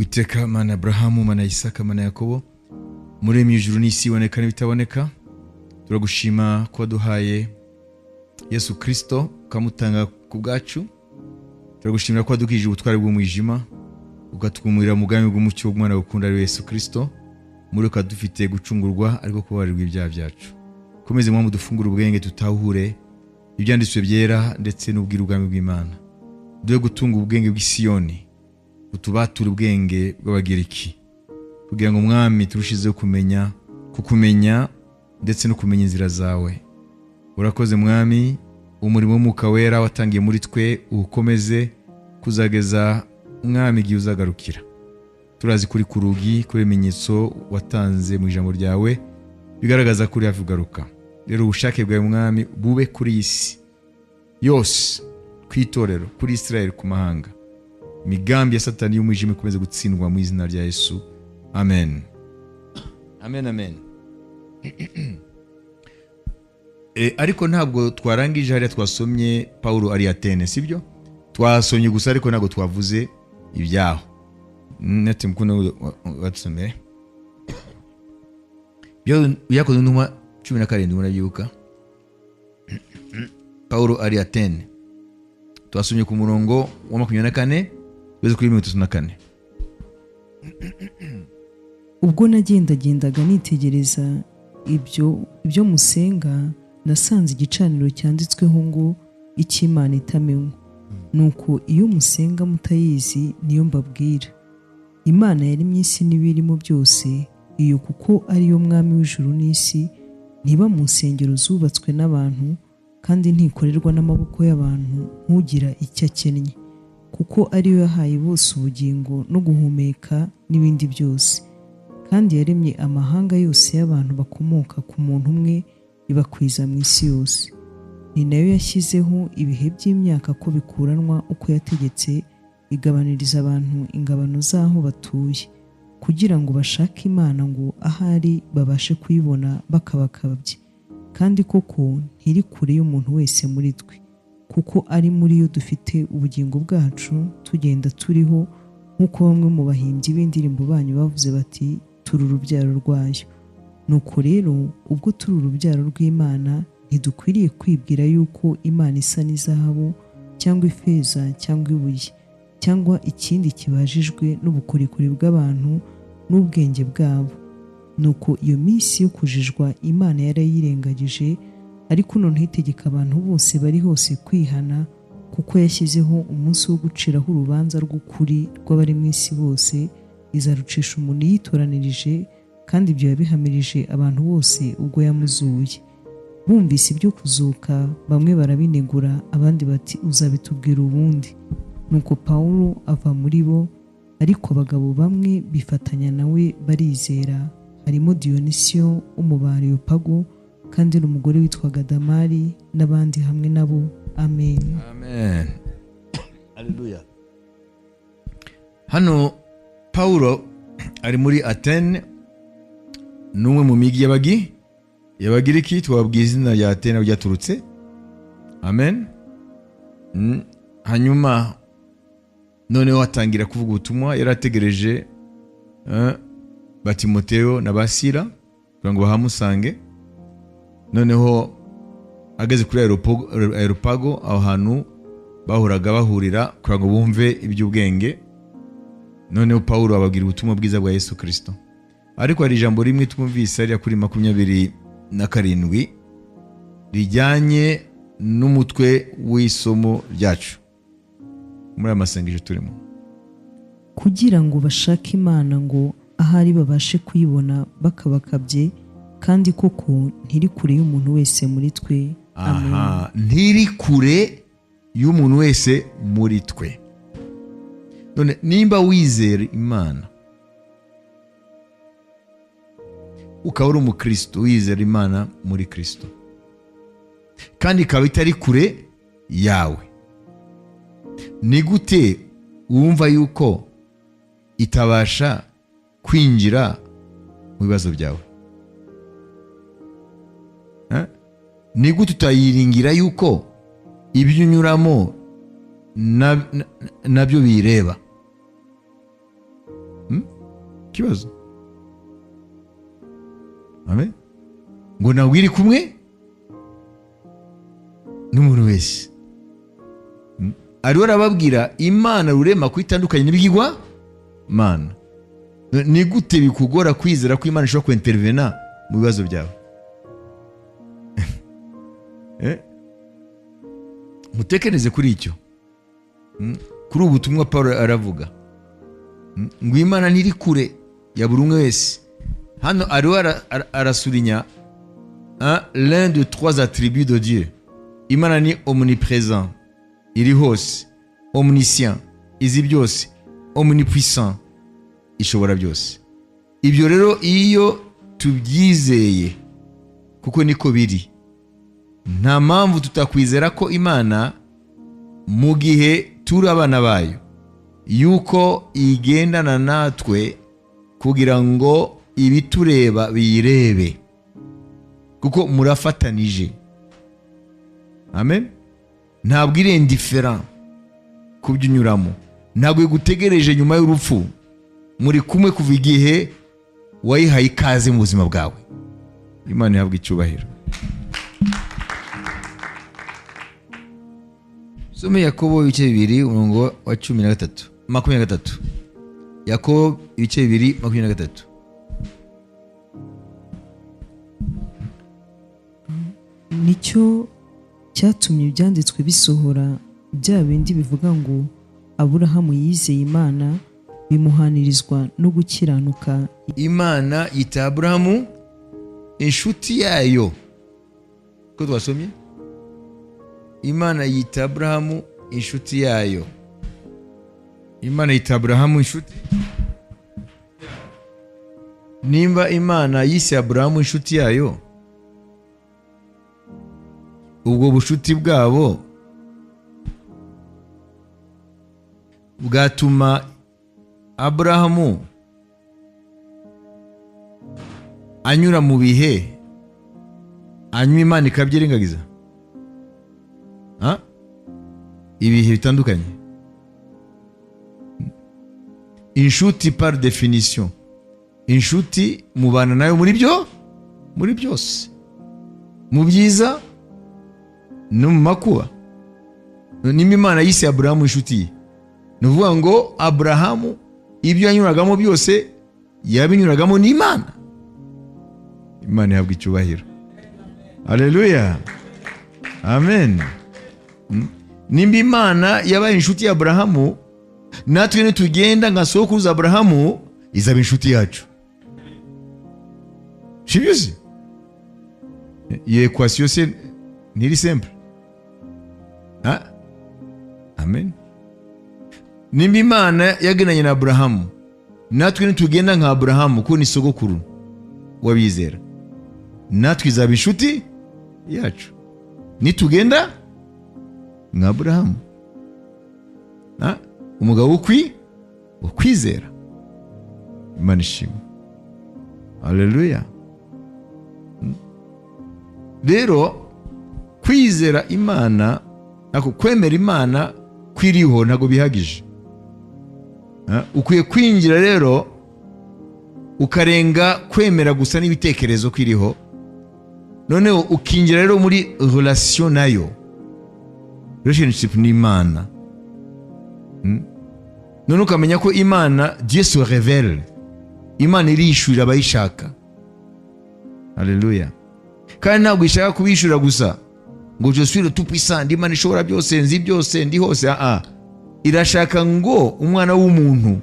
Witeka Mana Aburahamu, Mana Isaka, Mana Yakobo, muremye ijuru n'isi, iboneka n'ibitaboneka, turagushima ko waduhaye Yesu Kristo ukamutanga ku bwacu. Turagushimira ko wadukijije ubutware bw'umwijima, ukatwumurira mu bwami bw'umucyo w'umwana ukunda, ari we Yesu Kristo. Muri ukaba dufite gucungurwa, ariko kubabarirwa ibyaha byacu. Komeze Mwami dufungure ubwenge, tutahure ibyanditswe byera ndetse n'ubwiru bwami bw'Imana. Duhe gutunga ubwenge bw'Isiyoni, utubature ubwenge bw'Abagiriki, kugira ngo Mwami turushizeho kumenya kukumenya ndetse no kumenya inzira zawe. Urakoze Mwami, umurimo w'Umwuka Wera watangiye muri twe uwukomeze kuzageza, Mwami, igihe uzagarukira. Turazi kuri ku rugi kuri ibimenyetso watanze mu ijambo ryawe bigaragaza ko uri hafi kugaruka. Rero ubushake bwawe, Mwami, bube kuri iyi si yose, ku itorero, kuri Israel, ku mahanga. Imigambi ya Satani y'umwijima ikomeze gutsindwa mu izina rya Yesu. Amen, amen, amen. Ariko ntabwo twarangije hariya twasomye Paulo ari Atene, sibyo? Twasomye gusa ariko ntabwo twavuze ibyaho. Nati mukunda watusomere Byakozwe n'Intumwa 17, murabyibuka? Paulo ari Atene, twasomye ku murongo wa 24 kugeza kuri 34. Ubwo nagendagendaga nitegereza ibyo musenga, nasanze igicaniro cyanditsweho ngo "Icy'Imana itamenywa". Nuko iyo musenga mutayizi niyo mbabwira. Imana yaremye isi n'ibirimo byose, iyo kuko ariyo mwami w'ijuru n'isi, ntiba mu nsengero zubatswe n'abantu, kandi ntikorerwa n'amaboko y'abantu nk'ugira icyo akennye, kuko ariyo yahaye bose ubugingo no guhumeka n'ibindi byose. Kandi yaremye amahanga yose y'abantu bakomoka ku muntu umwe, ibakwiza mu isi yose. Ni nayo yashyizeho ibihe by'imyaka ko bikuranwa uko yategetse, igabaniriza abantu ingabano z'aho batuye, kugira ngo bashake Imana ngo ahari babashe kuyibona bakabakabye. Kandi koko ntiri kure y'umuntu wese muri twe, kuko ari muri yo dufite ubugingo bwacu, tugenda turiho, nk'uko bamwe mu bahimbyi b'indirimbo banyu bavuze bati: "Turi urubyaro rwayo". Nuko rero ubwo turi urubyaro rw'Imana, ntidukwiriye kwibwira yuko Imana isa n'izahabu cyangwa ifeza cyangwa ibuye cyangwa ikindi kibajijwe n'ubukorikori bw'abantu n'ubwenge bwabo. Nuko iyo minsi yo kujijwa Imana yarayirengagije, ariko noneho itegeka abantu bose bari hose kwihana, kuko yashyizeho umunsi wo guciraho urubanza rw'ukuri rw'abari mu isi bose, izarucisha umuntu yitoranirije, kandi ibyo yabihamirije abantu bose ubwo yamuzuye. Bumvise ibyo kuzuka, bamwe barabinegura, abandi bati: "Uzabitubwira ubundi". Nuko Pawulo ava muri bo, ariko abagabo bamwe bifatanya nawe barizera, harimo Diyonisiyo wo mu Bareyopago kandi n'umugore witwaga Damari n'abandi hamwe nabo. Amen. Amen, haleluya. Hano Paulo ari muri Atene, ni umwe mu migi y'Abagiriki. Twababwiye izina rya Atene aho ryaturutse. Amen. Hanyuma noneho atangira kuvuga ubutumwa. Yari ategereje ba Timoteyo na ba Sila kugira ngo bahamusange. Noneho ageze kuri Areopago, aho hantu bahoraga bahurira kugira ngo bumve iby'ubwenge, noneho Pawulo ababwira ubutumwa bwiza bwa Yesu Kirisito. Ariko hari ijambo rimwe twumvise hariya kuri 27 rijyanye n'umutwe w'isomo ryacu muri aya masengesho turimo. Kugira ngo bashake Imana ngo ahari babashe kuyibona bakabakabye, kandi koko ntiri kure y'umuntu wese muri twe. Amen. Aha, ntiri kure y'umuntu wese muri twe. None nimba wizera Imana, ukaba uri umukristo wizera Imana muri Kristo, kandi ikaba itari kure yawe, ni gute wumva yuko itabasha kwinjira mu bibazo byawe? Eh? Ni gute utayiringira yuko ibyo unyuramo nabyo biyireba? Ikibazo, amen, ngo ntabwo iri kumwe n'umuntu wese. Ariho arababwira Imana Rurema ko itandukanye n'ibigirwa mana. Ni gute bikugora kwizera ko Imana ishobora kwintervena mu bibazo byawe? Mutekereze kuri icyo. Kuri ubu butumwa Paul aravuga ngo Imana ntiri kure ya buri umwe wese. Hano ariho arasouligna l'un de trois attributs de Dieu. Imana ni omniprésent, iri hose, omniscient, izi byose, omnipuissant, ishobora byose. Ibyo rero iyo tubyizeye, kuko niko biri, nta mpamvu tutakwizera ko Imana, mu gihe turi abana bayo, yuko igendana natwe kugira ngo ibitureba biyirebe, kuko murafatanije. Amen. Ntabwo iri indifférent ku byo unyuramo, ntabwo igutegereje nyuma y'urupfu. Muri kumwe kuva igihe wayihaye ikaze mu buzima bwawe. Imana ihabwa icyubahiro. Some Yakobo ibice 2, umurongo wa 13, 23. Yakobo ibice 2, 23. Nicyo cyatumye ibyanditswe bisohora, bya bindi bivuga ngo: "Aburahamu yizeye Imana, bimuhanirizwa no gukiranuka." Imana yita Aburahamu inshuti yayo. Ko twasomye, Imana yita Aburahamu inshuti yayo. Imana yita Aburahamu inshuti. Nimba Imana yise Aburahamu inshuti yayo, ubwo bushuti bwabo bwatuma Aburahamu anyura mu bihe anywa, Imana ikabyirengagiza? Ha? Ibihe bitandukanye. Inshuti, par définition, inshuti mubana nayo muri byose, mu byiza no mu makuba. Nimba Imana yise Aburahamu inshuti ye, ni ukuvuga ngo Aburahamu ibyo yanyuragamo byose yabinyuragamo n'Imana. Imana ihabwa icyubahiro. Haleluya, amen. Nimba Imana yabaye inshuti ya Aburahamu, natwe nitugenda nka sokuruza Aburahamu, izaba inshuti yacu. Sibyo se? Iyo équation se ntiri simple? Ha? Amen. Nimba Imana yagenanye na Aburahamu, natwe nitugenda nka Aburahamu, kuko ni sogokuru w'abizera, natwe izaba inshuti yacu nitugenda nka Aburahamu. Ha? Umugabo wo kwizera. Imana ishimwe. Haleluya. Rero kwizera Imana, ako kwemera Imana kwiriho, ntabwo bihagije. Ukwiye kwinjira rero ukarenga kwemera gusa n'ibitekerezo kwiriho, noneho ukinjira rero muri relation nayo, relationship n'Imana. None ukamenya ko Imana, Dieu se révèle, Imana irishurira abayishaka. Haleluya. Kandi ntabwo ishaka kubishurira gusa ngo "Je suis le tout puissant, ndi Imana ishobora byose, nzi byose, ndi hose." Ah ah, irashaka ngo umwana w'umuntu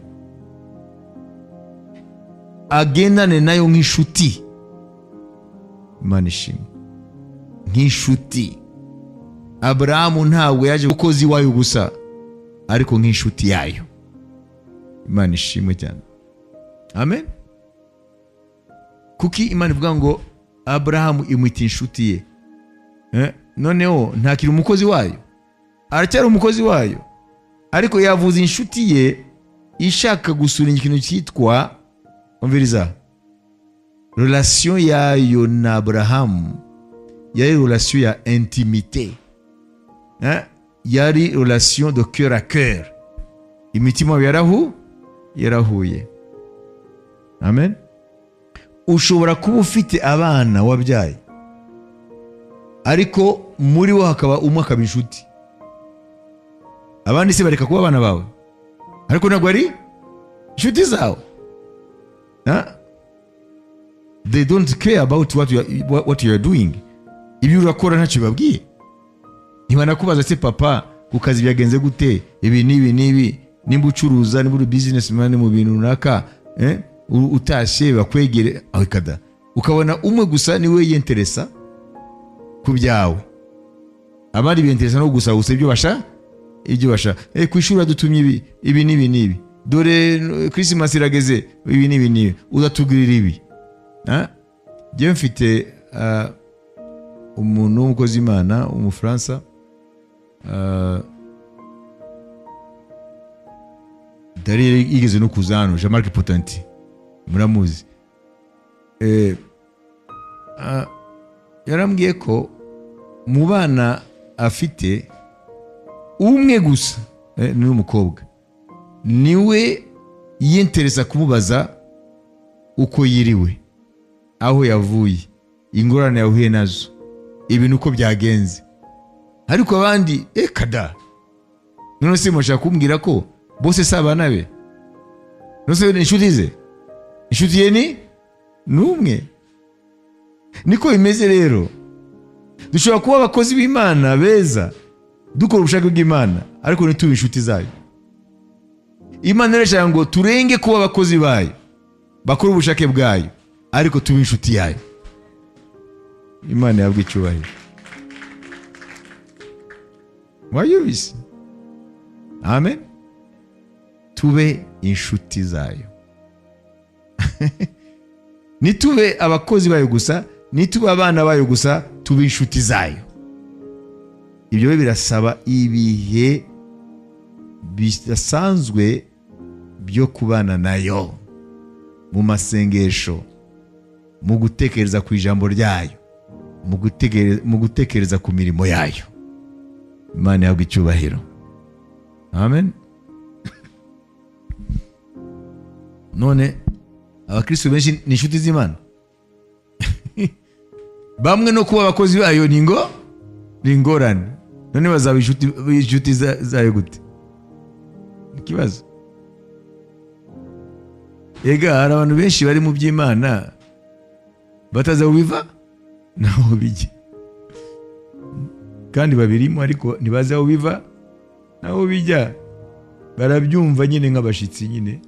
agendane nayo nk'inshuti. Imana ishimwe. Nk'inshuti. Aburahamu ntabwo yaje umukozi wayo gusa, ariko nk'inshuti yayo. Imana ishimwe cyane. Amen. Kuki Imana ivuga ngo Aburahamu imwita inshuti ye? Noneho ntakiri umukozi wayo, aracyari umukozi wayo, ariko yavuze inshuti ye, ishaka gusura ikintu cyitwa, umviriza, relation yayo na Aburahamu yari relation ya intimité. Yari relation de cœur à cœur, imitima yabo yarahuye. Amen. Ushobora kuba ufite abana wabyaye, ariko muri bo hakaba umwe akaba inshuti, abandi se bareka kuba abana bawe, ariko ntabwo ari inshuti zawe. Huh? They don't care about what you are doing. Ibyo urakora ntacyo bibabwiye. Ntibanakubaza se: "Papa, ku kazi byagenze gute?" Ibi n'ibi n'ibi. Nimba ucuruza, nimba uri businessman mu bintu runaka, utashye bakwegere aho kada, ukabona umwe gusa niwe yenteresa ku byawe, abandi biyenteresa no gusa gusa ibyo basha. Ku ishuri dutumye ibi, ibi n'ibi n'ibi, dore Christmas irageze, ibi n'ibi n'ibi, uzatugurira ibi. Ah? Njyewe mfite umuntu w'umukozi w'Imana w'Umufaransa, dore yigeze no kuza hano, Jean Marc Potenti, muramuzi. Yarambwiye ko mu bana afite umwe gusa, ni umukobwa, niwe yinteresa kumubaza uko yiriwe, aho yavuye, ingorane yahuye nazo, ibintu uko byagenze, ariko abandi kada. None se mushaka kumbwira ko bose si abana be? None se ni inshuti ze? Inshuti ye ni n'umwe. Niko bimeze rero, dushobora kuba abakozi b'Imana beza, dukora ubushake bw'Imana, ariko ntitube inshuti zayo. Imana irashaka ngo turenge kuba abakozi bayo bakora ubushake bwayo, ariko tube inshuti yayo. Imana yabwa icyubahiro. Wayubise? Amen. Tube inshuti zayo, ntitube abakozi bayo gusa, ntitube abana bayo gusa, tube inshuti zayo. Ibyo birasaba ibihe bidasanzwe byo kubana nayo mu masengesho, mu gutekereza ku ijambo ryayo, mu gutekereza ku mirimo yayo. Imana ihabwa icyubahiro. Amen. None abakristo benshi ni inshuti z'Imana? Bamwe no kuba abakozi bayo ni ingorane. None bazaba inshuti zayo gute? Ikibazo. Ega hari abantu benshi bari mu by'Imana batazi aho biva naho bijya, kandi babirimo ariko ntibazi aho biva naho bijya. Barabyumva nyine nk'abashyitsi nyine.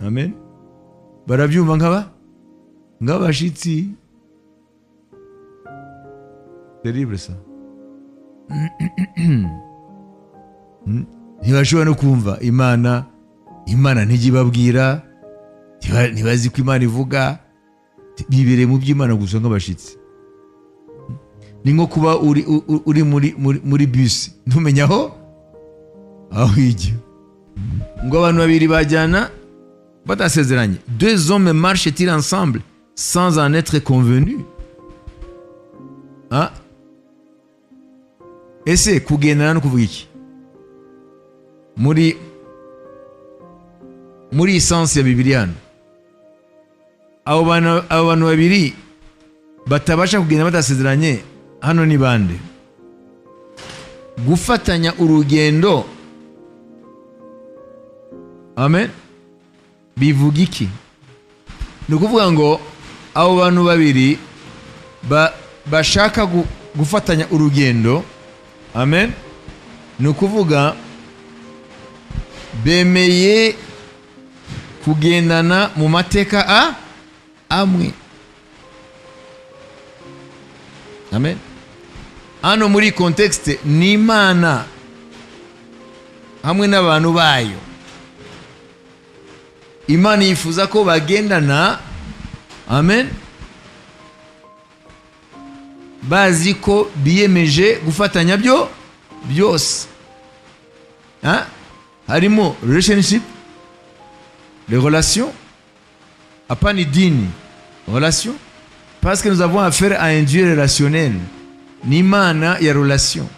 Amen. Barabyumva nk'abashyitsi. Terrible ça. Ntibashobora no kumva Imana. Imana ntijya ibabwira, ntibazi ko Imana ivuga. Bibereye mu by'Imana gusa nk'abashyitsi. Ni nko kuba uri muri bisi, ntumenye aho ijya. Ngo abantu babiri bajyana batasezeranye? Deux hommes marchent-ils ensemble sans en être convenus? Ah? Ese kugendana no kuvuga iki muri iyi sens ya Bibiliya hano? Abo bantu babiri batabasha kugenda badasezeranye hano ni bande? Gufatanya urugendo, amen, bivuga iki? Ni ukuvuga ngo abo bantu babiri bashaka gufatanya urugendo, amen, ni ukuvuga bemeye kugendana mu mateka amwe. Amen. Hano muri contexte ni Imana hamwe n'abantu bayo. Imana yifuza ko bagendana, amen, bazi ko biyemeje gufatanya byo byose. Ha? Harimo relationship, les relations, hapana idini, relation, parce que nous avons affaire à un Dieu relationnel. Ni Imana ya relation,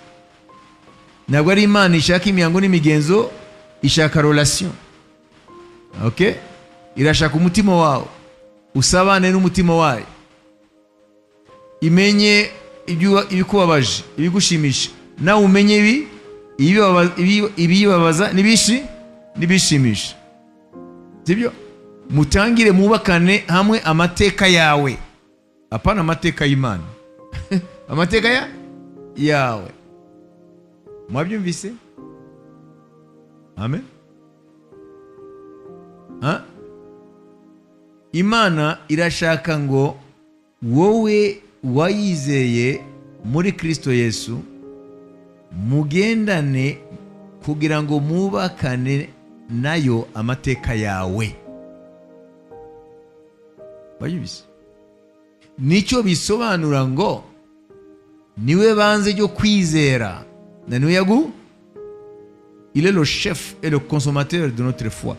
ntabwo ari Imana ishaka imihango n'imigenzo, ishaka relation. Okay, irashaka umutima wawe usabane n'umutima wayo, imenye ibikubabaje, ibigushimisha, nawe umenye ibibabaza n'ibishimisha, sibyo? Mutangire mubakane hamwe amateka yawe, apana amateka y'Imana, amateka yawe. Mwabyumvise? Amen. Ha? Imana irashaka ngo wowe wayizeye muri Kristo Yesu mugendane kugira ngo mubakane nayo amateka yawe. Bayibise nicyo bisobanura ngo niwe banze ryo kwizera na niwe yagu, il est le chef et le consommateur de notre foi.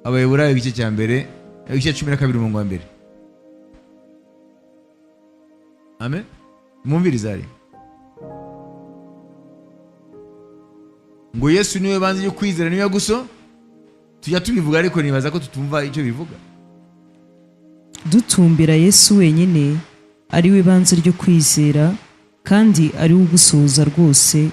Abaheburayo igice cya mbere, igice cya 12, umurongo wa mbere. Amen. Mwumvirize ari ngo Yesu niwe banze ryo kwizera, niwe yaguso. Tujya tubivuga ariko nibaza ko tutumva icyo bivuga. Dutumbira Yesu wenyine, ari we banze ryo kwizera kandi ari we ugusohoza rwose.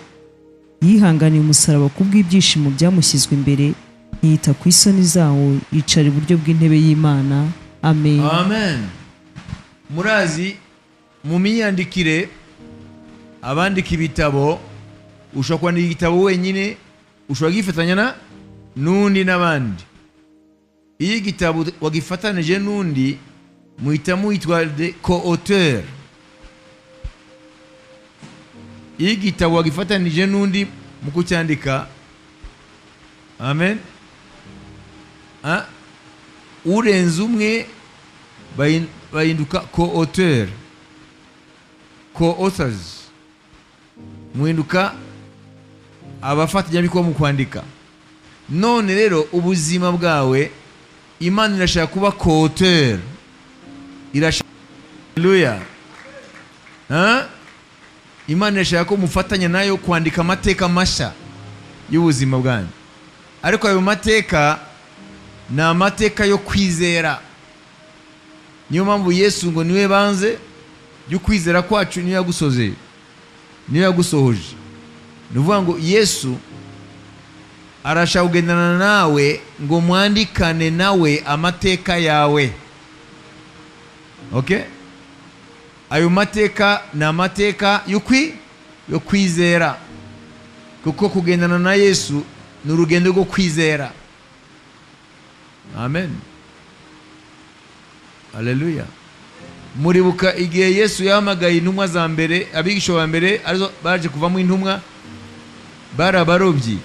Yihanganiye umusaraba kubw'ibyishimo byamushyizwe imbere, ntiyita ku isoni zawo, yicara iburyo bw'intebe y'Imana. Amen. Amen. Murazi, mu myandikire, abandika ibitabo, ushobora kwandika igitabo wenyine, ushobora kugifatanya na n'undi n'abandi. Iyo igitabo wagifatanije n'undi, muhita muhitwa de co-auteur. Iyo igitabo wagifatanije n'undi mu kucyandika, amen, ha? Urenze umwe bahinduka co-auteur, co-authors, muhinduka abafatanyabikorwa mu kwandika. None rero ubuzima bwawe Imana irashaka kuba co-auteur, irashaka, haleluya, ha? Imana irashaka ko mufatanya nayo kwandika amateka mashya y'ubuzima bwanyu, ariko ayo mateka ni amateka yo kwizera. Niyo mpamvu Yesu ngo niwe banze y'ukwizera kwacu, niyo yagusozeye, niyo yagusohoje. Ni ukuvuga ngo Yesu arashaka kugendana nawe ngo mwandikane nawe amateka yawe. Okay? Ayo mateka ni amateka yo kwizera, kuko kugendana na Yesu ni urugendo rwo kwizera. Amen, haleluya. Muribuka igihe Yesu yahamagaye intumwa za mbere, abigisha ba mbere arizo baje kuvamo intumwa, bari abarobyi.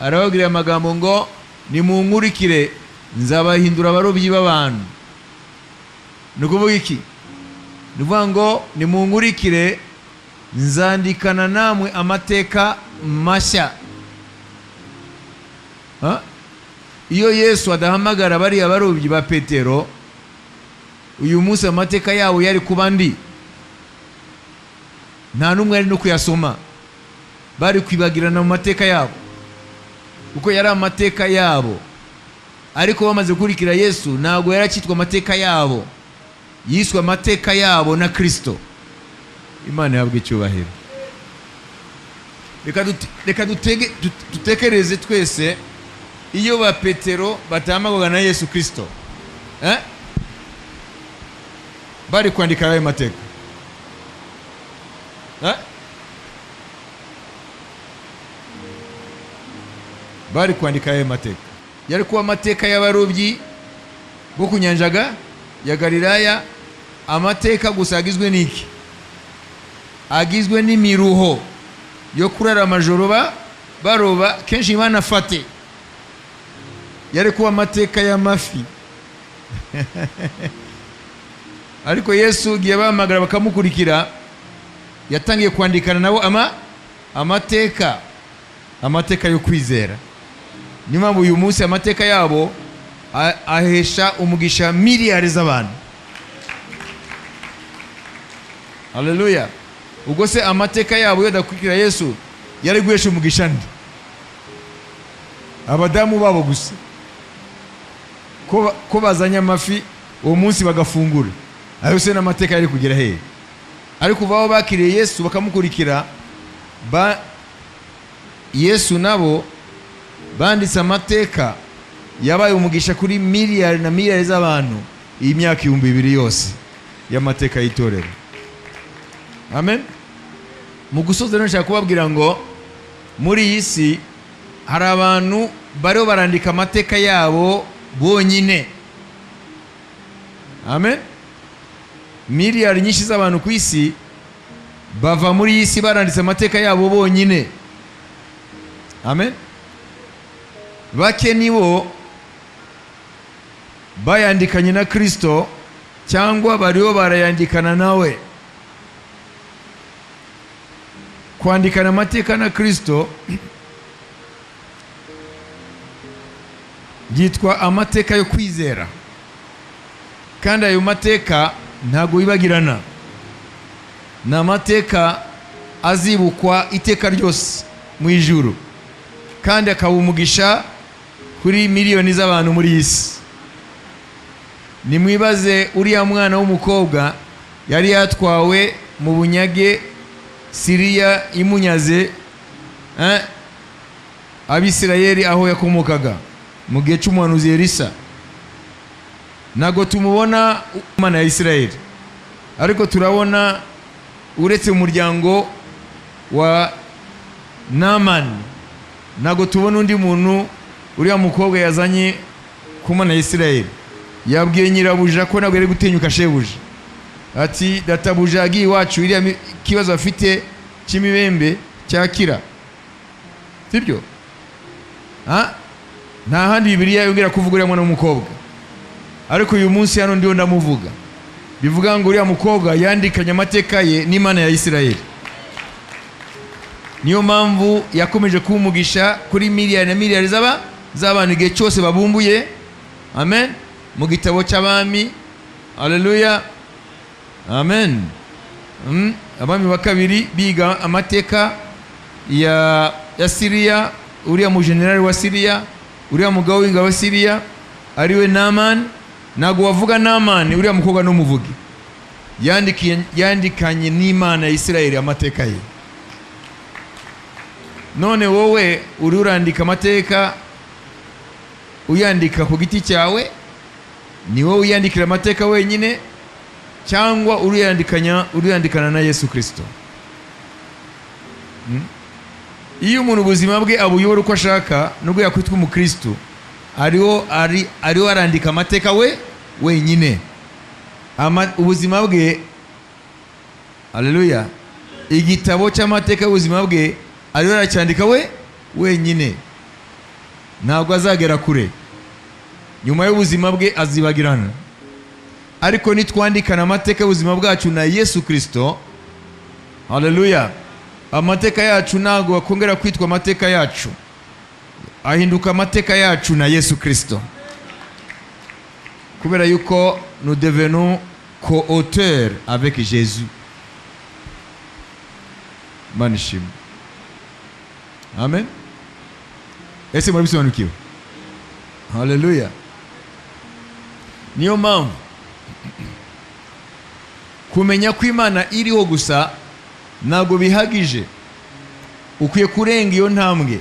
Arababwira amagambo ngo nimunkurikire nzabahindura abarobyi b'abantu. Ni ukuvuga iki? Ni ukuvuga ngo nimunkurikire nzandikana namwe amateka mashya. Ha? Iyo Yesu adahamagara bariya barobyi ba Petero, uyu munsi amateka yabo yari kuba ndi, nta n'umwe ari no kuyasoma, bari kwibagirana mu mateka yabo, kuko yari amateka yabo. Ariko bamaze gukurikira Yesu, ntabwo yari akitwa amateka yabo, yiswe amateka yabo na Kristo. Imana ihabwe icyubahiro. Reka dutekereze twese, iyo ba Petero batamagwaga na Yesu Kristo, bari kwandika ayo mateka? Bari kwandika ayo mateka? Yari kuba amateka y'abarobyi bo ku nyanja ya Galilaya, amateka gusa agizwe n'iki? Agizwe n'imiruho yo kurara amajoro baroba, kenshi banafate. Yari kuba amateka y'amafi. Ariko Yesu igihe bahamagara bakamukurikira, yatangiye kwandikana nabo amateka yo kwizera. Niyo mpamvu uyu munsi amateka yabo ahesha umugisha miliyari z'abantu. Haleluya. Ubwo se amateka yabo iyo adakurikira Yesu yari guhesha umugisha nde? Abadamu babo gusa. Ko bazanye amafi uwo munsi bagafungura, ayo se n'amateka yari kugera hehe? Ariko kuva aho bakiriye Yesu bakamukurikira, ba Yesu nabo banditse amateka yabaye umugisha kuri miliyari na miliyari z'abantu iyi myaka 2000 yose y'amateka y'itorero. Amen. Mu gusoza rero, nshaka kubabwira ngo muri iyi si hari abantu bariho barandika amateka yabo bonyine. Amen. Miliyari nyinshi z'abantu ku isi bava muri iyi si baranditse amateka yabo bonyine. Amen. Bake nibo bayandikanye na Kristo cyangwa bariho barayandikana nawe. Kwandikana amateka na Kristo byitwa amateka yo kwizera, kandi ayo mateka ntabwo yibagirana, ni amateka azibukwa iteka ryose mu ijuru, kandi akaba umugisha kuri miliyoni z'abantu muri iyi si. Nimwibaze uriya mwana w'umukobwa yari yatwawe mu bunyage, Siriya imunyaze, Abisirayeli aho yakomokaga mu gihe cy'umuhanuzi Elisa. Ntabwo tumubona Imana ya Isirayeli, ariko turabona uretse umuryango wa Namani ntabwo tubona undi muntu uriya mukobwa yazanye ku Mana ya Isirayeli. Yabwiye nyirabuja ko ntabwo yari gutinyuka shebuja, ati: "Databuja yagiye iwacu, iriya kibazo afite cy'imibembe cyakira." Sibyo? Ha? Nta handi Bibiliya yongera kuvuga uriya mwana w'umukobwa, ariko uyu munsi hano ndiho ndamuvuga. Bivuga ngo uriya mukobwa yandikanye amateka ye n'Imana ya Isirayeli. Niyo mpamvu yakomeje kuba umugisha kuri miliyari na miliyari z'abantu igihe cyose babumbuye, amen, mu gitabo cy'Abami. Haleluya, amen. Abami wa Kabiri biga amateka ya Siriya, uriya mujenerali wa Siriya, uriya mugabo w'ingabo wa Siriya ariwe Namani. Ntabwo wavuga Namani uriya mukobwa n'umuvugi. Yandikanye n'Imana ya Isirayeli amateka ye. None wowe uri urandika amateka, uyandika ku giti cyawe? Ni wowe uyandikira amateka wenyine cyangwa uriyandikana na Yesu Kirisito? Iyo umuntu ubuzima bwe abuyobora uko ashaka, nubwo yakwitwa umukristo, ariho arandika amateka we wenyine. Ubuzima bwe, haleluya, igitabo cy'amateka y'ubuzima bwe ariho aracyandika we wenyine. Ntabwo azagera kure, nyuma y'ubuzima bwe azibagirana. Ariko nitwandikana amateka y'ubuzima bwacu na Yesu Kirisito, haleluya, amateka yacu ntabwo akongera kwitwa amateka yacu, ahinduka amateka yacu na Yesu Kirisito, kubera yuko nous devenons co-auteurs avec Jésus. Imana ishimwe. Amen. Ese murabisobanukiwe? Haleluya. Niyo mpamvu kumenya ko Imana iriho gusa ntabwo bihagije. Ukwiye kurenga iyo ntambwe,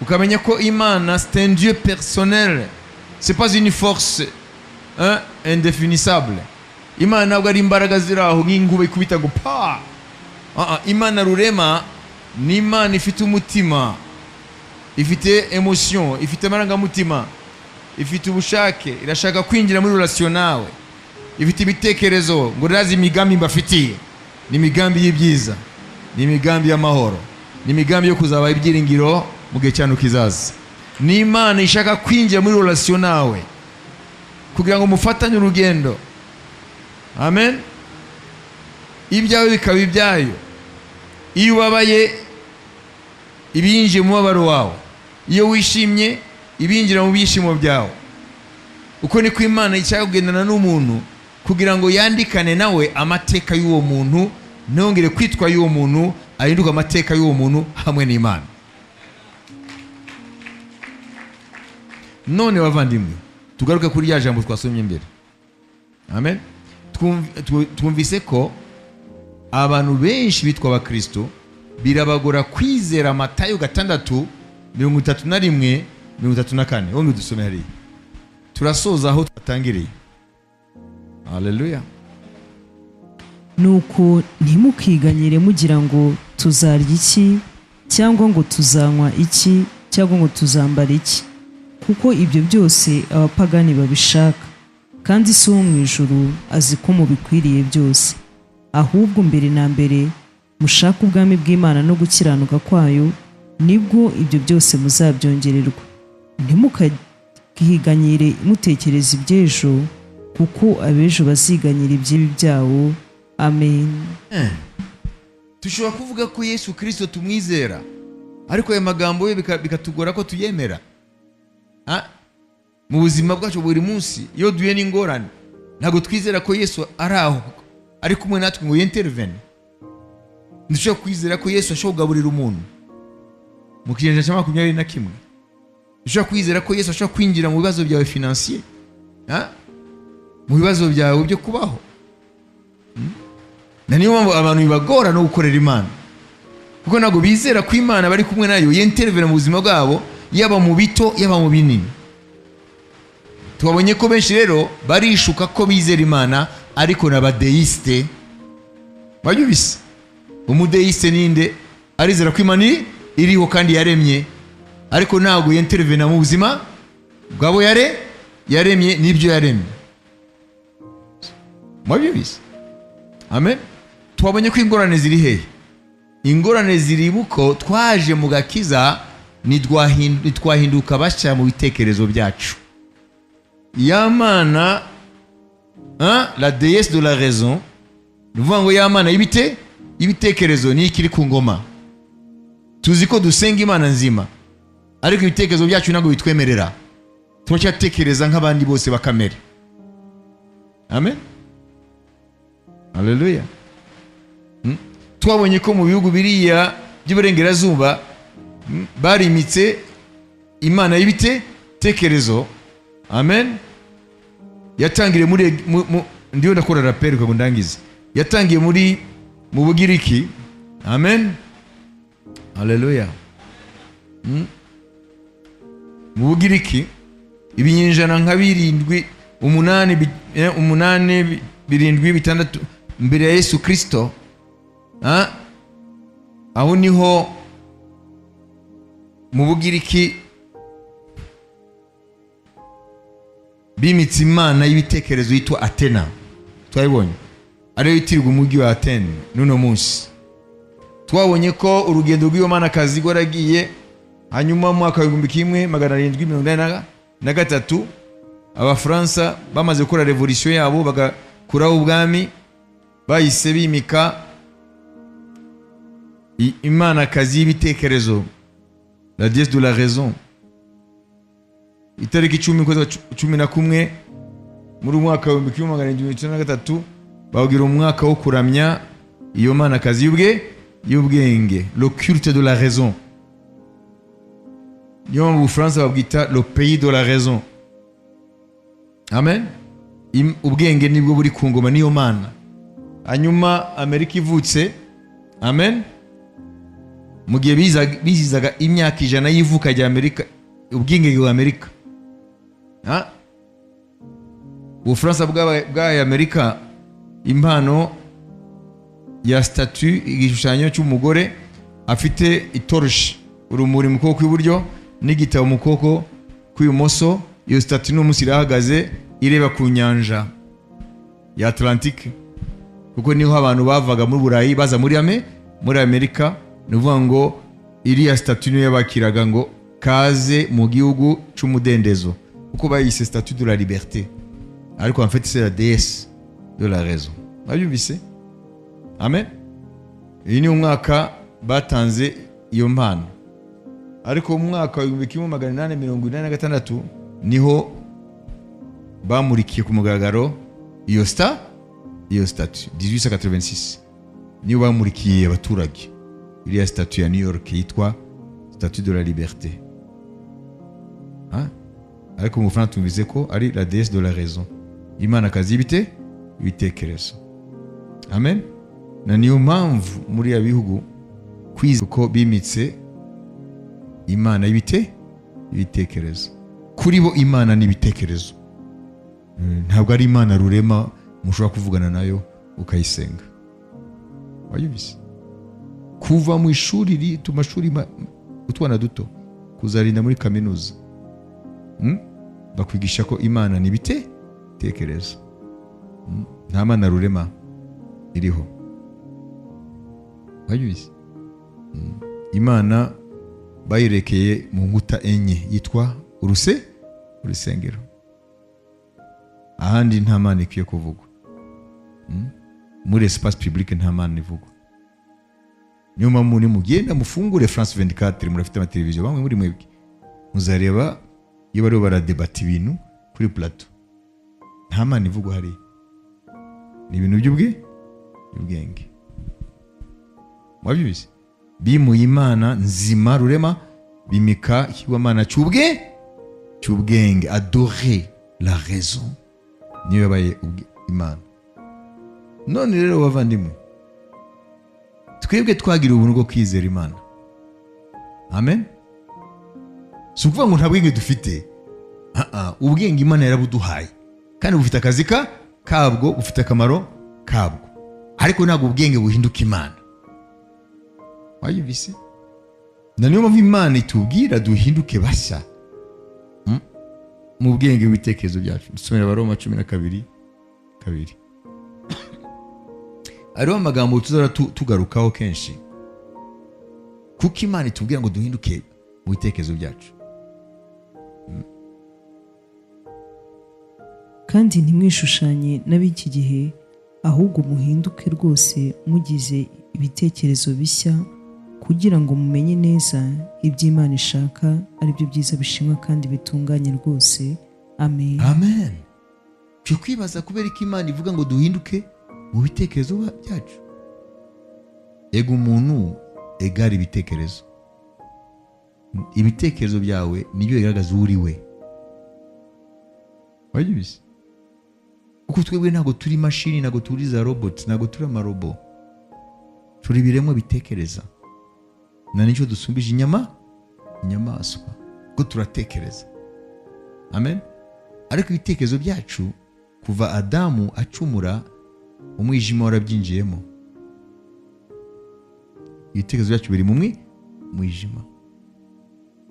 ukamenya ko Imana, c'est un Dieu personnel, c'est pas une force, hein, indéfinissable. Imana ntabwo ari imbaraga ziri aho nk'inkuba ikubita ngo pa. Ah, ah, Imana rurema ni Imana ifite umutima, ifite émotion, ifite amarangamutima, ifite ubushake, irashaka kwinjira muri relation nawe, ifite ibitekerezo ngo razi imigambi mbafitiye ni imigambi y'ibyiza, ni imigambi y'amahoro, ni imigambi yo kuzaba ibyiringiro mu gihe cyanyu kizaza. Ni Imana ishaka kwinjira muri relation nawe kugira ngo mufatanye urugendo. Amen. Ibyawe bikaba ibyayo. Iyo ubabaye, ibinjiye mu mubabaro wawe. Iyo wishimye, ibinjira mu byishimo byawe. Uko niko Imana ishaka kugendana n'umuntu, kugira ngo yandikane nawe amateka y'uwo muntu, ntongere kwitwa y'uwo muntu, ahinduke amateka y'uwo muntu hamwe n'Imana. None bavandimwe, Tugaruke kuri rya jambo twasomye mbere. Amen. Twumvise ko abantu benshi bitwa Abakristo birabagora kwizera Matayo 6:31-34. Wongere dusome hariya, turasoza aho twatangiriye. Haleluya. Nuko ntimukiganyire mugira ngo tuzarya iki, cyangwa ngo tuzanywa iki, cyangwa ngo tuzambara iki, kuko ibyo byose abapagani babishaka, kandi So wo mu ijuru azi ko mubikwiriye byose. Ahubwo mbere na mbere mushake ubwami bw'Imana no gukiranuka kwayo, nibwo ibyo byose muzabyongererwa. Ntimukiganyire mutekereza iby'ejo, kuko ab'ejo baziganyira iby'ibi byabo. Amen. Dushobora kuvuga ko Yesu Kirisito tumwizera, ariko aya magambo ye bikatugora ko tuyemera. Ah, mu buzima bwacu buri munsi, iyo duhuye n'ingorane, ntabwo twizera ko Yesu ari aho, ari kumwe natwe ngo y'intervene. Ntidushobora kwizera ko Yesu ashobora kugaburira umuntu mu kinyejana cya 21. Dushobora kwizera ko Yesu ashobora kwinjira mu bibazo byawe financier, ah, mu bibazo byawe byo kubaho. Na niyo mpamvu abantu bibagora no gukorera Imana, kuko ntabwo bizera ko Imana bari kumwe nayo, y'intervene mu buzima bwabo, yaba mu bito, yaba mu binini. Twabonye ko benshi rero barishuka ko bizera Imana, ariko ni abadéiste. Wabyumvise? Umudéiste ninde? Arizera ko Imana iriho kandi yaremye, ariko ntabwo y'intervena mu buzima bwabo yaremye n'ibyo yaremye. Mwabyumvise? Amen. Twabonye ko ingorane ziri hehe? Ingorane ziri buko twaje mu gakiza, ntitwahinduka bashya mu bitekerezo byacu. Ya Mana, hein, la déesse de la raison, ni ukuvuga ngo ya Mana y'ibitekerezo niyo ikiri ku ngoma. Tuzi ko dusenga Imana nzima, ariko ibitekerezo byacu ntabwo bitwemerera. Turacyatekereza nk'abandi bose bakamere. Amen, haleluya. Twabonye ko mu bihugu biriya by'Iburengerazuba, barimitse imana y'ibitekerezo. Amen. Yatangiriye muri ndiyo ndakora rappel ngo ndangize. Yatangiye mu Bugiriki. Amen, haleluya. Mu Bugiriki, ibinyejana nka birindwi, umunani, umunani, birindwi, bitandatu mbere ya Yesu Kristo. Ah, aho niho mu Bugiriki bimitse imana y'ibitekerezo yitwa Atena. Twabibonye ariyo yitirirwa umujyi wa Atene n'uno munsi. Twabonye ko urugendo rw'iyo manakazi rwaragiye, hanyuma mu mwaka wa 1783, Abafaransa bamaze gukora révolution yabo, bagakuraho ubwami, bahise bimika imanakazi y'ibitekerezo, la déesse de la raison. Itariki 10 ukwezi kwa 11 muri umwaka wa 1793, bawugira umwaka wo kuramya iyo manakazi y'ubwenge, le culte de la raison. Niyo mpamvu Ubufaransa babwita le pays de la raison. Amen. Ubwenge nibwo buri ku ngoma, niyo mana. Hanyuma Amerika ivutse, amen, mu gihe bizizaga imyaka 100 y'ivuka rya Amerika, ubwigenge bwa Amerika. Ha? Ubufaransa bwahaye Amerika impano ya statue, igishushanyo cy'umugore afite itoroshi, urumuri mu kuboko kw'iburyo n'igitabo mu kuboko kw'ibumoso. Iyo statue n'umunsi irahagaze, ireba ku nyanja ya Atlantique, kuko niho abantu bavaga muri Burayi baza muri Amerika. Ni ukuvuga ngo iriya statue niyo yabakiraga ngo kaze mu gihugu c'umudendezo, kuko bayise statue de la liberté, ariko en fait c'est la déesse de la raison. Mwabyumvise? Amen. Iyi ni umwaka batanze iyo mpano, ariko mu mwaka wa 1886 niho bamurikiye ku mugaragaro iyo statue. 1886 niyo bamurikiye abaturage iriya statue ya New York yitwa statue de la liberté. Ha? Ariko mu Bufaransa tumvise ko ari la déesse de la raison, imana kazi y'ibite ibitekerezo. Amen. Na niyo mpamvu muri ya bihugu kwiza uko bimitse imana y'ibite ibitekerezo. Kuri bo imana ni ibitekerezo. Ntabwo ari imana rurema mushobora kuvugana nayo ukayisenga. Wayumvise kuva mu ishuri rito, mashuri utwana duto, kuzarinda muri kaminuza. Bakwigisha ko imana ni ibite tekerezo. Nta mana rurema iriho. Wayumvise? Imana bayirekeye mu nkuta enye yitwa urusengero. Ahandi nta mana ikwiye kuvugwa. Muri espace public nta mana ivugwa. Niyo mpamvu nimugenda mufungure France 24, murafite amateleviziyo bamwe muri mwebwe, muzareba iyo bariho baradebata ibintu kuri plateau, nta mana ivugwa hariya. Ni ibintu by'ubwenge. Mwabyumvise? Bimuye imana nzima rurema, bimika ikigwamana cy'ubwenge. Adorer la raison niyo yabaye imana. None rero bavandimwe, twebwe twagira ubuntu bwo kwizera imana. Amen. Si ukuvuga ngo nta bwenge dufite. Ah, ah, ubwenge imana yarabuduhaye kandi bufite akazi kabwo, bufite akamaro kabwo, ariko ntabwo ubwenge buhinduka imana. Wayumvise? Na niyo mpamvu imana itubwira duhinduke bashya mu bwenge bw'ibitekerezo byacu. Dusomera Abaroma 12:2. Hariho amagambo tuzahora tugarukaho kenshi, kuko imana itubwira ngo duhinduke mu bitekerezo byacu. Kandi ntimwishushanye n'ab'iki gihe, ahubwo muhinduke rwose mugize ibitekerezo bishya, kugira ngo mumenye neza ibyo Imana ishaka, ari byo byiza bishimwa kandi bitunganye rwose. Amen. Amen. Turi kwibaza kubera ko imana ivuga ngo duhinduke mu bitekerezo byacu. Ega umuntu egara ibitekerezo. Ibitekerezo byawe nibyo bigaragaza uwo uri we. Wabyumvise? Kuko twebwe ntabwo turi imashini, ntabwo turi za robot, ntabwo turi amarobo. Turi ibiremwa bitekereza, na nicyo dusumbije inyamaswa, kuko turatekereza. Amen. Ariko ibitekerezo byacu, kuva Adamu acumura, umwijima warabyinjiyemo. Ibitekerezo byacu biri mu mwijima.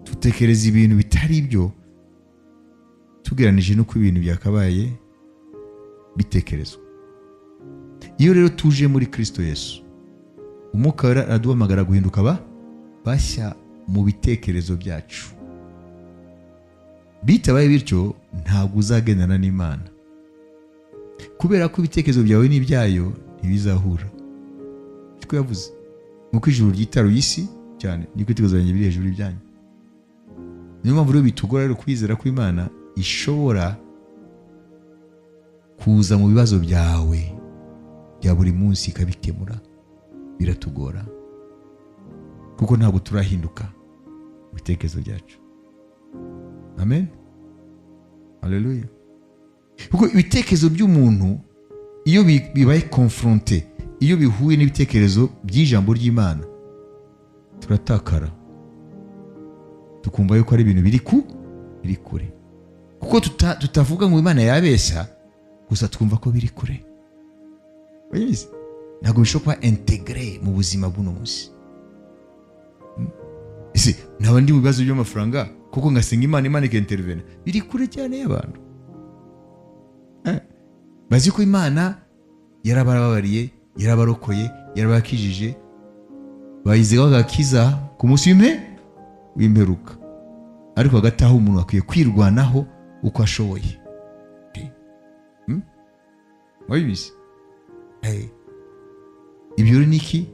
Dutekereza ibintu bitari byo tugereranije n'uko ibintu byakabaye bitekerezwa. Iyo rero tuje muri Kristo Yesu, Umwuka Wera araduhamagara guhinduka bashya mu bitekerezo byacu. Bitabaye bityo, ntabwo uzagendana n'imana, kubera ko ibitekerezo byawe n'ibyayo ntibizahura. Niko yavuze: "Nk'uko ijuru ryitaruye isi cyane, niko ibitekerezo byanjye biri hejuru y'ibyanyu." Niyo mpamvu rero bitugora rero kwizera ko imana ishobora kuza mu bibazo byawe bya buri munsi ikabikemura. Biratugora kuko ntabwo turahinduka mu bitekerezo byacu. Amen, haleluya. Kuko ibitekerezo by'umuntu iyo bibaye confronté, iyo bihuye n'ibitekerezo by'ijambo ry'imana, turatakara, tukumva yuko ari ibintu biri kure, kuko tutavuga ngo imana yabeshya gusa, twumva ko biri kure. Urabizi? Ntabwo bishobora kuba intégré mu buzima bw'uno munsi. Ese naba ndi mu bibazo by'amafaranga kuko ngasenga imana, imana ikintervena? Biri kure cyane y'abantu. Bazi ko imana yarababariye, yarabarokoye, yarabakijije, bayizigaho agakiza ku munsi w'imperuka. Ariko hagati aho umuntu akwiye kwirwanaho uko ashoboye. Wabizi? Ibyo rero ni iki?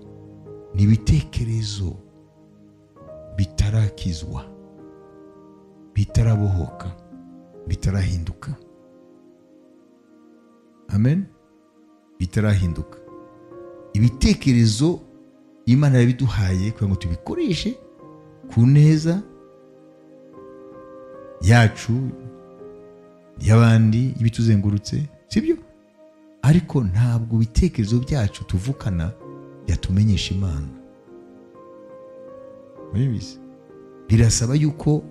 Ni ibitekerezo bitarakizwa, bitarabohoka, bitarahinduka. Amen. Bitarahinduka. Ibitekerezo imana yabiduhaye kugira ngo tubikoreshe ku neza yacu. y'abandi, y'ibituzengurutse, sibyo? Ariko ntabwo ibitekerezo byacu tuvukana byatumenyesha Imana. Murabizi, birasaba yuko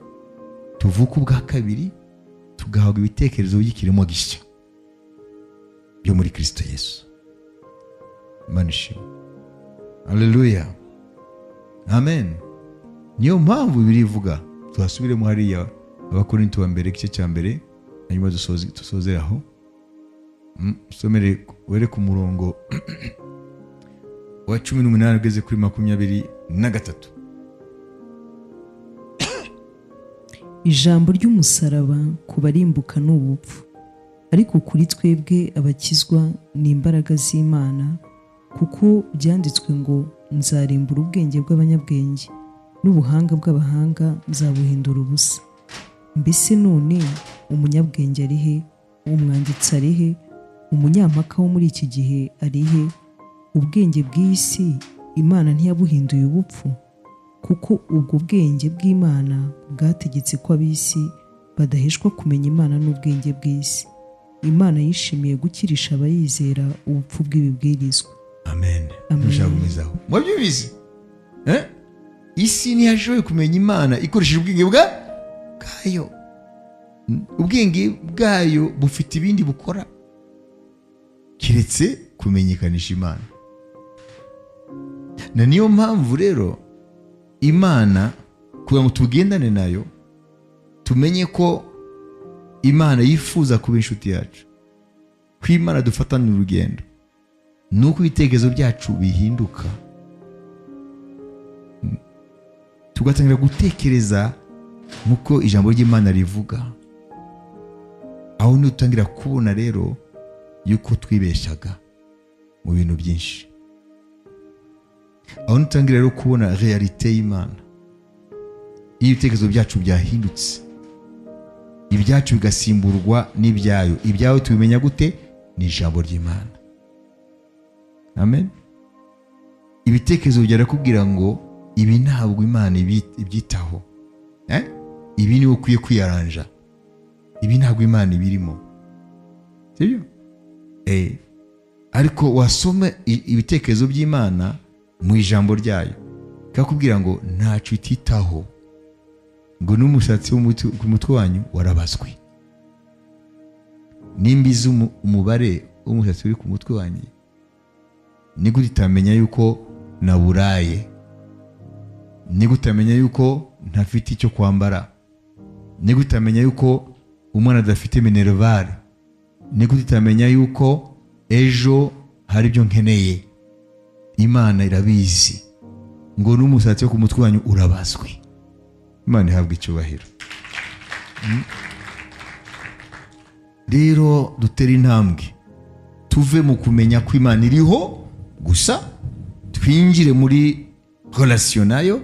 tuvuka ubwa kabiri, tugahabwa ibitekerezo by'ikiremwa gishya byo muri Kristo Yesu. Imana ishimwe, haleluya, amen. Niyo mpamvu birivuga, tuhasubiremo hariya Abakorinto wa mbere, igice cya mbere, hanyuma dusozere aho. Usomere were ku murongo wa 18 ugeze kuri 23. Ijambo ry'umusaraba ku barimbuka ni ubupfu, ariko kuri twebwe abakizwa ni imbaraga z'Imana, kuko byanditswe ngo: "Nzarimbura ubwenge bw'abanyabwenge, n'ubuhanga bw'abahanga nzabuhindura ubusa." Mbese none umunyabwenge ari he? Umwanditsi ari he? Umunyampaka wo muri iki gihe ari he? Ubwenge bw'iyi si Imana ntiyabuhinduye ubupfu? Kuko ubwo bwenge bw'Imana bwategetse ko ab'isi badaheshwa kumenya Imana n'ubwenge bw'isi, Imana yishimiye gukirisha abayizera ubupfu bw'ibibwirizwa. Amen. Amen. Ntushaka gukomezaho, mwabyumvise, eh? Isi ntiyashoboye kumenya Imana ikoresheje ubwenge bwayo. Ubwenge bwayo bufite ibindi bukora keretse kumenyekanisha Imana. Na niyo mpamvu rero Imana, kugira ngo tugendane nayo, tumenye ko Imana yifuza kuba inshuti yacu, ko Imana dufatana urugendo, ni uko ibitekerezo byacu bihinduka, tugatangira gutekereza nk'uko ijambo ry'Imana rivuga. Aho dutangira kubona rero yuko twibeshyaga mu bintu byinshi, aho dutangira rero kubona réalité y'Imana. Iyo ibitekerezo byacu byahindutse, ibyacu bigasimburwa n'ibyayo. Ibyawe tubimenya gute? Ni ijambo ry'Imana. Amen. Ibitekerezo byarakubwira ngo ibi ntabwo Imana ibyitaho, eh? Ibi niwe ukwiye kwiyaranja, ibi ntabwo Imana ibirimo, sibyo? Ariko wasoma ibitekerezo by'Imana mu ijambo ryayo, ikakubwira ngo ntacyo ititaho, ngo n'umusatsi wo ku mutwe wanyu warabazwe. Nimba izi umubare w'umusatsi uri ku mutwe wanjye, ni gute itamenya yuko naburaye? Ni gute itamenya yuko ntafite icyo kwambara? Ni gute itamenya yuko umwana adafite minerval? Ni gute itamenya yuko ejo hari ibyo nkeneye? Imana irabizi, ngo n'umusatsi wo ku mutwe wanyu urabazwe. Imana ihabwa icyubahiro. Rero dutere intambwe, tuve mu kumenya ko Imana iriho gusa, twinjire muri relation nayo,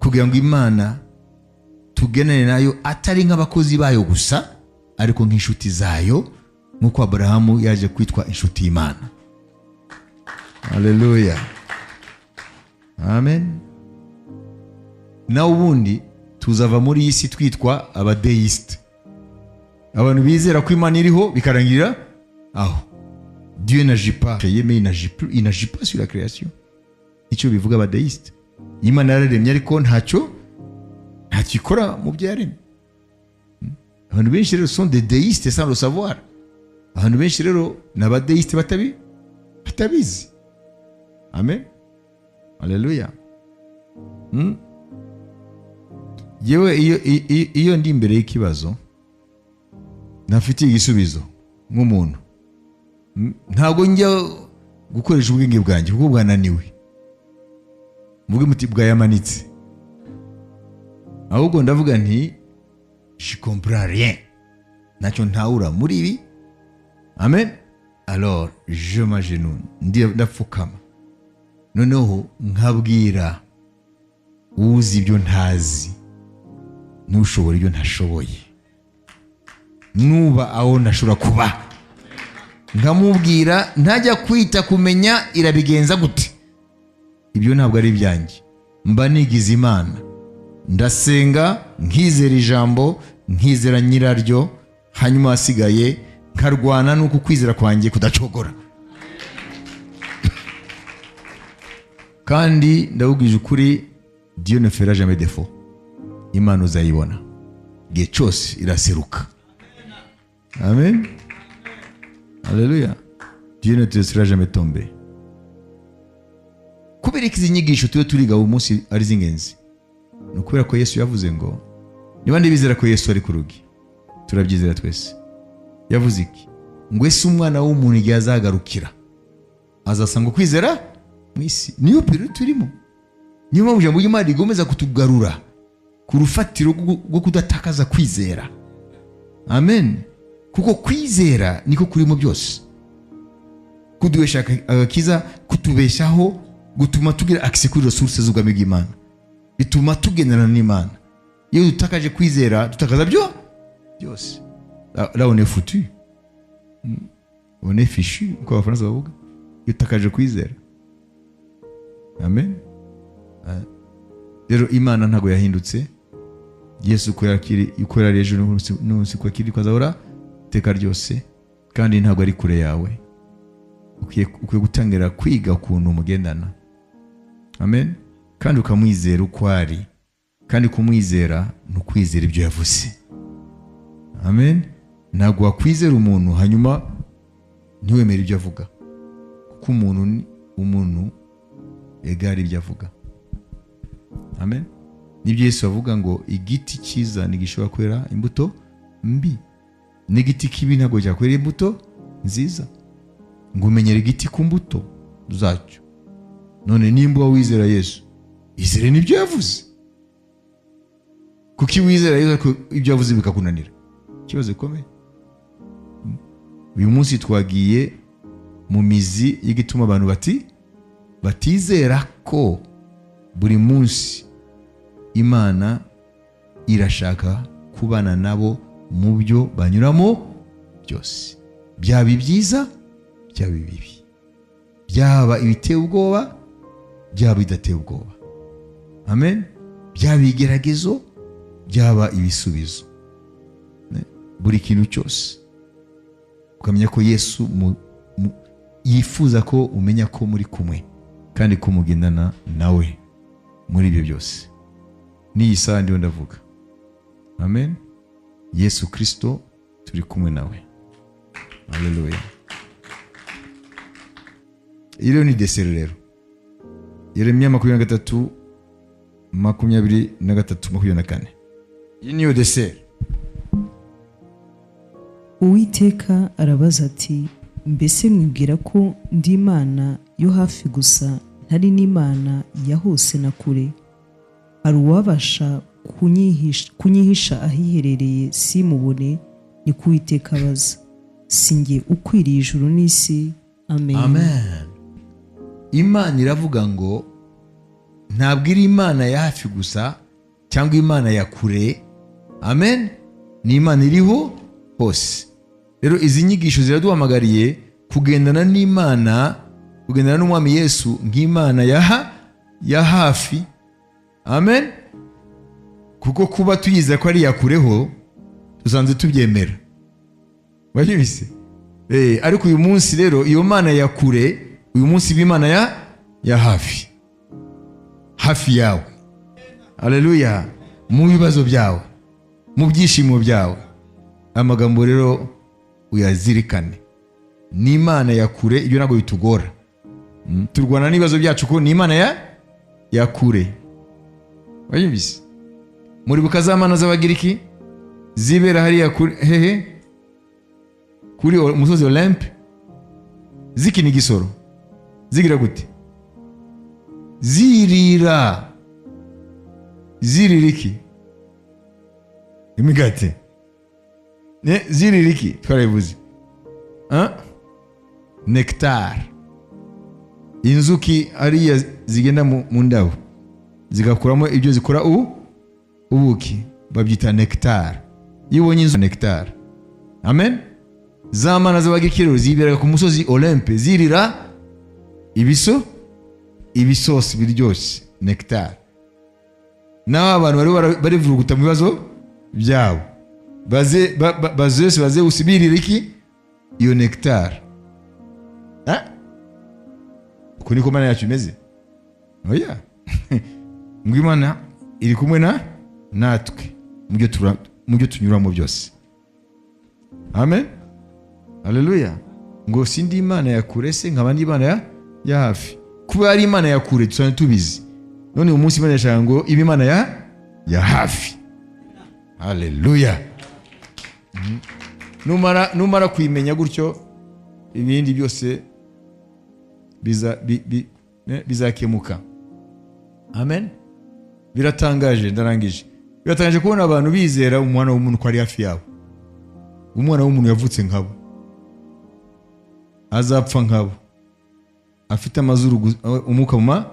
kugira ngo Imana tugenane nayo atari nk'abakozi bayo gusa, ariko nk'inshuti zayo, nk'uko Aburahamu yaje kwitwa inshuti y'Imana. Haleluya, amen. Nawe ubundi tuzava muri iyi si twitwa abadéistes, abantu bizera ko Imana iriho bikarangirira aho. Dieu n'agit pas créé, mais il n'agit plus, il n'agit pas sur la création. Icyo bivuga abadéistes, Imana yararemye ariko ntacyo ikora mu byo yaremye. Abantu benshi rero sont des déistes sans le savoir. Abantu benshi rero ni abadéistes batabizi. Amen, haleluya. Yewe, iyo ndi imbere y'ikibazo ntafitiye igisubizo nk'umuntu, ntabwo njya gukoresha ubwenge bwanjye kuko bwananiwe, mvuge muti bwayamanitse. Ahubwo ndavuga nti: "Je comprends rien, ntacyo ntawura muri ibi." Amen. Alors je m'agenouille, ndapfukama, noneho nkabwira uzi ibyo ntazi, n'ushobora ibyo ntashoboye, nuba aho ntashobora kuba, nkamubwira. Ntajya kwita kumenya irabigenza gute, ibyo ntabwo ari ibyanjye, mba nigize Imana. Ndasenga, nkizera ijambo, nkizera nyiraryo, Hanyuma hasigaye nkarwana n'uko kwizera kwanjye kudacogora. Kandi ndabubwije ukuri, Dieu ne fera jamais défaut. Imana uzayibona igihe cyose iraseruka. Amen, haleluya. Dieu ne te laissera jamais tomber. Kubera ko izi nyigisho tuba turiga uyu munsi ari iz'ingenzi, ni ukubera ko Yesu yavuze ngo, niba ndibizera ko Yesu ari ku rugi, turabyizera twese. Yavuze iki? Ngo ese umwana w'umuntu igihe azagarukira azasanga ukwizera mu isi? Niyo période turimo. Niyo mpamvu ijambo ry'Imana rigomeza kutugarura ku rufatiro rwo kudatakaza kwizera. Amen. Kuko kwizera niko kurimo byose, kuduhesha agakiza, kutubeshaho, gutuma tugira accès kuri ressources z'ubwami bw'Imana, bituma tugendana n'Imana. Iyo dutakaje kwizera, dutakaza byo byose. Là on est foutu. On est fichu, uko Abafaransa bavuga, iyo utakaje kwizera. Amen. Rero Imana ntabwo yahindutse. Yesu uko yakiri, uko yari ejo, n'umunsi uko akiri, ko azahora iteka ryose. Kandi ntabwo ari kure yawe. Ukwiye gutangira kwiga ukuntu mugendana. Amen. Kandi ukamwizera uko ari. Kandi kumwizera ni ukwizera ibyo yavuze. Amen. Ntabwo wakwizera umuntu hanyuma ntiwemere ibyo avuga, kuko umuntu ni umuntu egari ibyo avuga. Amen. Nibyo Yesu avuga ngo igiti cyiza ntigishobora kwera imbuto mbi, n'igiti kibi ntabwo cyakwera imbuto nziza. Ngo umenyere igiti ku mbuto zacyo. None nimba wizera Yesu, izere n'ibyo yavuze. Kuko iyo wizera Yesu ariko ibyo yavuze bikakunanira, ikibazo gikomeye. Uyu munsi twagiye mu mizi y'igituma abantu batizera ko buri munsi Imana irashaka kubana nabo mu byo banyuramo byose, byaba ibyiza, byaba ibibi, byaba ibiteye ubwoba, byaba bidateye ubwoba. Amen. Byaba ibigeragezo, byaba ibisubizo. Buri kintu cyose ukamenya ko Yesu yifuza ko umenya ko muri kumwe kandi ko mugendana nawe muri ibyo byose. N'iyi saha ndiho ndavuga. Amen. Yesu Kirisito turi kumwe nawe. Haleluya. Iyi rero ni dessert. Rero Yeremiya 23, 23, 24, iyi niyo dessert. Uwiteka arabaza ati: "Mbese mwibwira ko ndi Imana yo hafi gusa, ntari n'Imana ya hose na kure? Hari uwabasha kunyihisha ahiherereye simubone?" Ni ko Uwiteka abaza. Si njye ukwiriye ijuru n'isi? Amen. Amen. Imana iravuga ngo ntabwo iri Imana ya hafi gusa cyangwa Imana ya kure. Amen. Ni Imana iriho hose. Rero izi nyigisho ziraduhamagariye kugendana n'Imana, kugendana n'Umwami Yesu nk'Imana ya hafi. Amen. Kuko kuba tuyizera ko ari iya kureho dusanzwe tubyemera, wabyumvise? Ariko uyu munsi rero iyo Mana ya kure, uyu munsi iba Imana ya hafi, hafi yawe. Aleluya. Mu bibazo byawe, mu byishimo byawe. Amagambo rero uyazirikane, ni Imana ya kure, ibyo ntabwo bitugora. Turwana n'ibibazo byacu ko ni Imana ya kure. Wabyumvise? Muribuka za mana z'Abagiriki zibera hariya kuri hehe, kuri umusozi Olympe, zikina igisoro, zigira gute? Zirira iki? Imigati. Zirira iki? Twarabivuze. Hein? Nectar. Inzuki hariya zigenda mu ndabo zigakuramo ibyo zikora ubuki, babyita nectar. Iyo ubonye inzu, nectar. Amen. Za mana z'Abagiriki rero ziberaga ku musozi Olympe, zirira ibisosi biryoshye, nectar. Naho abantu bari barivuruguta mu bibazo byabo. Baze ba Zeus ba Zeus birira iki? Iyo nectar. Ah? Uko niko Imana yacu imeze? Oya, ngo Imana iri kumwe na natwe mu byo tunyuramo byose. Amen, haleluya. Ngo sindi Imana ya kure se, nkaba ndi Imana ya hafi? Kuba ari Imana ya kure dusanzwe tubizi. None uyu munsi Imana irashaka ngo ibe Imana ya hafi. Haleluya. Numara kuyimenya gutyo, ibindi byose bizakemuka. Amen. Biratangaje, ndarangije, biratangaje kubona abantu bizera umwana w'umuntu ko ari hafi yabo. Umwana w'umuntu yavutse nkabo, azapfa nkabo, afite amazuru, umwuka mu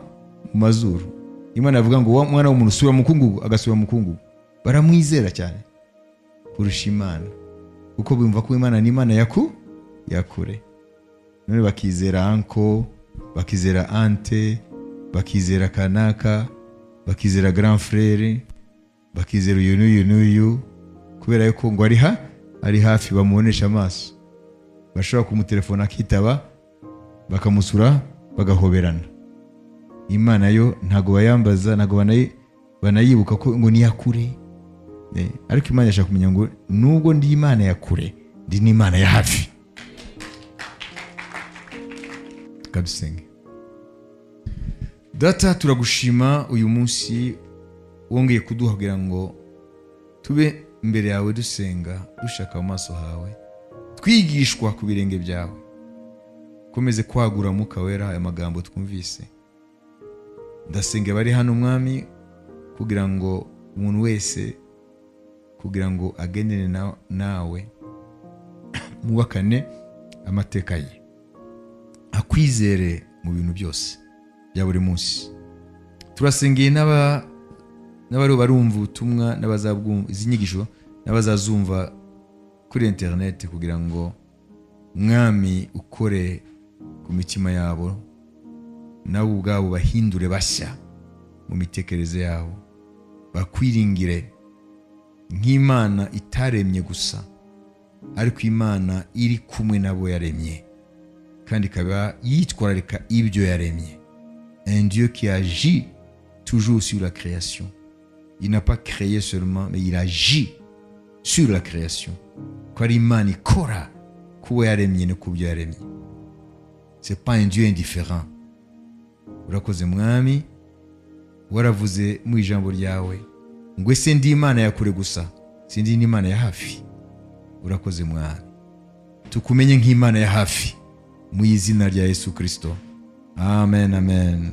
mazuru. Imana yavuga ngo: "Wa mwana w'umuntu, sura mu mukungugu," agasubira mu mukungugu. Baramwizera cyane kurusha Imana, kuko bumva ko Imana ni Imana ya kure. None bakizera uncle, bakizera auntie, bakizera kanaka, bakizera grand frère, bakizera uyu n'uyu n'uyu, kubera yuko ngo ari hafi, bamubonesha amaso, bashobora kumutelefona akitaba, bakamusura, bagahoberana. Imana yo ntabwo bayambaza, ntabwo banayibuka ko ngo ni iya kure. Ariko Imana irashaka kumenya ngo nubwo ndi Imana ya kure, ndi n'Imana ya hafi. Kadusenge. Data, turagushima uyu munsi wongeye kuduha kugira ngo tube imbere yawe, dusenga, dushaka mu maso hawe, twigishwa ku birenge byawe. Komeze kwagura, Mwuka Wera, aya magambo twumvise. Ndasenga bari hano, Mwami, kugira ngo umuntu wese, kugira ngo agendane nawe, mwubakane amateka ye, akwizere mu bintu byose bya buri munsi. Turasengeye n'abari barumva ubutumwa, n'abazabwumva izi nyigisho, n'abazazumva kuri interineti, kugira ngo, Mwami, ukore ku mitima yabo, nabo ubwabo bahindure bashya mu mitekerereze yabo, bakwiringire nk'Imana itaremye gusa, ariko Imana iri kumwe nabo yaremye, kandi ikaba yitwararika ibyo yaremye. Un Dieu qui agit toujours sur la création. Il n'a pas créé seulement, mais il agit sur la création, ko ari Imana ikora kubo yaremye no ku byo yaremye. C'est pas un Dieu indifférent. Urakoze, Mwami. Waravuze mu ijambo ryawe ngo: "Ese ndi Imana ya kure gusa, sindi n'Imana ya hafi?" Urakoze, Mwami. Tukumenye nk'Imana ya hafi, mu izina rya Yesu Kirisito. Amen, amen.